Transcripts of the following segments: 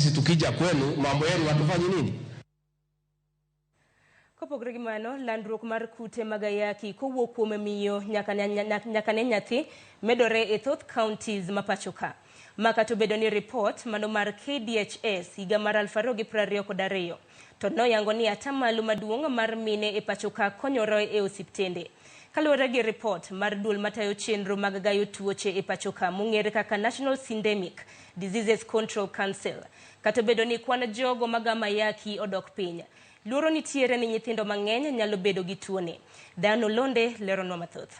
Sisi tukija kwenu mambo yenu hatufanyi nini? Kopogore gi mano, landruok mar kute mag ayaki kowuok kuom miyo nyaka ne nyathi medore e thoth counties ma pacho ka. Ma kata obedo ni ripot mano mar KDHS higa mar 2022 to noyango ni atamalo maduong' mar mine e pacho ka konyore e osiptende. Kaluwore gi ripot mar duol matayo chenro mag gayo tuoche e pacho ka mong'ere kaka National Syndemic Diseases Control Council, kata obedo ni kwan jogo magamo ayaki odok piny, luoro nitiere ni nyithindo mang'eny nyalo bedo gi tuoni. Diana Olonde leronwa mathoth.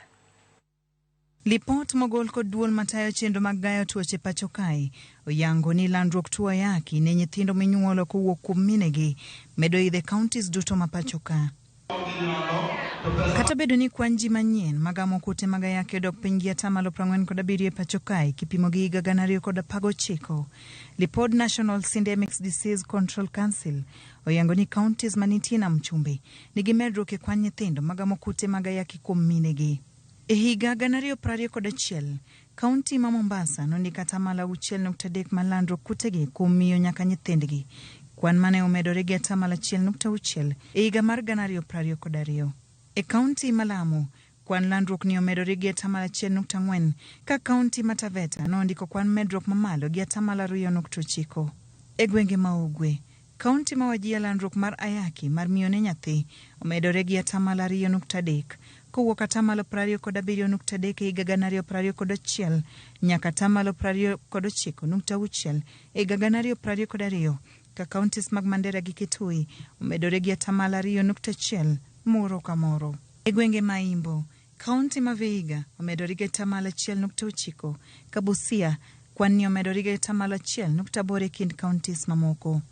Lipot mogol kod duol matayo chenro mag gayo tuoche pacho kae oyango ni landruok tuo ayaki ne nyithindo minyuolo kowuok kuom minegi medo idho e counties duto ma pacho ka. Kata obedo ni kwan ji manyien magamo kute mag ayaki odok piny gi atamalo 47 e pacho kae kipimo gi higa 2019, lipod National Syndemic Disease Control Council oyango ni counties manitie nam chumbi nigi medruok e kwan nyithindo magamo kute mag ayaki kuom minegi. E higa 2021, kaunti ma Mombasa nondiko atamalo 6.3 mar landruok kutegi kuom miyo nyaka nyithindgi, kwan mane omedore gi atamalo 1.6 e higa mar 2022. E kaunti ma Lamu, kwan landruok ni omedore gi atamalo 1.4 ka kaunti ma Taveta nondiko kwan medruok mamalo gi atamalo 2.9. E gwenge ma Ugwe, kaunti ma Wajir landruok mar ayaki mar miyo ne nyathi omedore gi atamalo 2.3 kowuok atamalo 27.3 e higa 2021 nyaka atamalo 29.6 e higa 2022 ka counties mag Mandera gi Kitui omedore gi atamalo 2.1 moro ka moro. E gwenge ma Imbo, kaunti ma Vihiga omedore gi atamalo 1.9 ka Busia kwan ni omedore gi atamalo 1.8 e kind counties mamoko.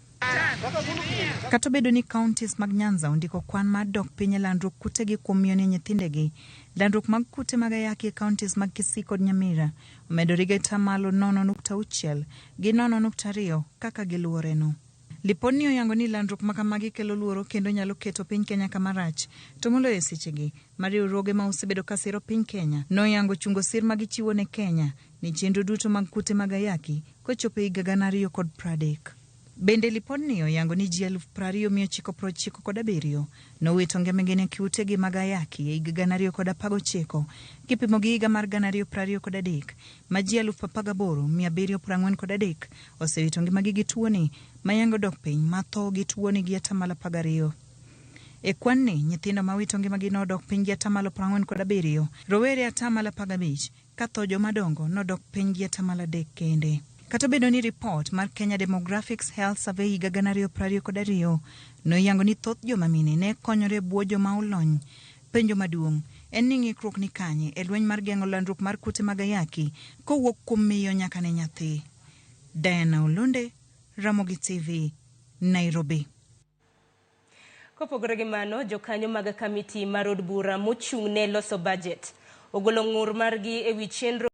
Kata obedo ni counties mag Nyanza ondiko kwan mar dok piny e landruok kutegi kuom miyo ne nyithindegi, landruok mag kute mag ayaki e counties mag Kisii kod Nyamira omedore gi atamalo 0.6 gi 0.2 kaka giluworeno. Lipodni oyango ni landruok ma kamagi kelo luoro kendo nyalo keto piny Kenya kama rach, to moloyo e sechegi ma riwruoge ma osebedo ka siro piny Kenya noyango chungo sir ma gichiwo ne Kenya ne chenro duto mag kute mag ayaki kochopo e higa 2030. Bende lipodni oyango ni ji 20,997 nowito ngimagi ne kutegi mag ayaki e higa 2019 kipimo gi higa mar 2023 ma ji 18,743 osewito ngimagi gi tuoni mayango dok piny ma tho gi tuoni gi atamalo 12. E kwan ni, nyithindo mawito ngimagi nodok piny gi atamalo 47, rowere atamalo 15, ka tho jomadongo nodok piny gi atamalo 3 kende. Kata obedo ni ripot mar Kenya Demographics Health Survey higa 2022 noyango ni thoth joma mine ne konyore e bwo joma olony, penjo maduong' en ni ng'ikruok ni kanye e lweny mar geng'o landruok mar kute mag ayaki kowuok kuom miyo nyaka ne nyathi. Diana Olonde, Ramogi TV, Nairobi. Kopogore gi mano, jokanyo mag kamiti mar od bura mochung' ne loso bajet ogolo ng'ur margi e wi chenro